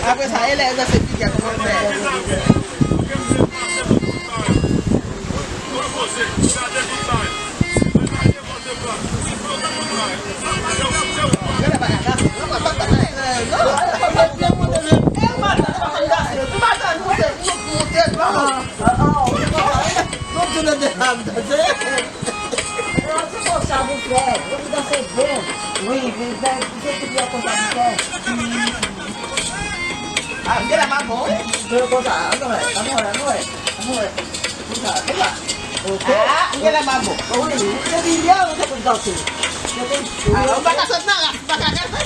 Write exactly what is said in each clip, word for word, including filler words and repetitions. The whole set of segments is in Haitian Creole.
Apre sa, elèv yo se figè kòmantè. Ah, m gen la ma bon, wi. Konsa, ann wè, ann wè, ann wè, ann wè. Konsa, konsa. Ok. Ah, m gen la ma bon. Wi, se videyo, ou te konn danse. Ah, ou pa ka sot nan ras, ou pa ka danse.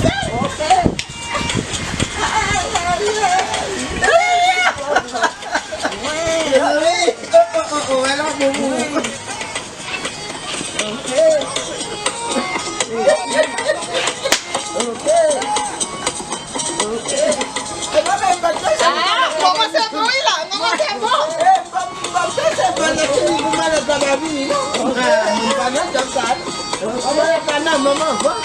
Ok. Wi. Oh, oh, oh, oh, wè la, bon, bon. Ok. Ok. Ok. Ah, kòmanse bon, wi, la. Kòmanse bon. Eh, m, m, m, se bon, lè fini pou malèt la pa vini, non. Ah, m pa nan djòb sa, non. Malèt la nan manman, bon.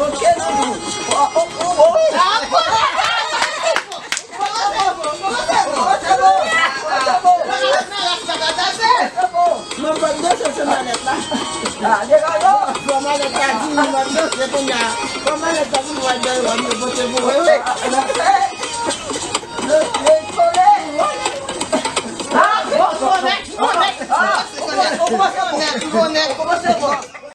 Ok, non. Oh, oh, oh, oh, wi. Ah, bon. Mwen pa t danse sou malèt la. Fò malèt la vini, mwen danse kounye a. Fò malèt la vini, mwen danse, mwen pote pou mwen, wi. Ou kòmanse bon.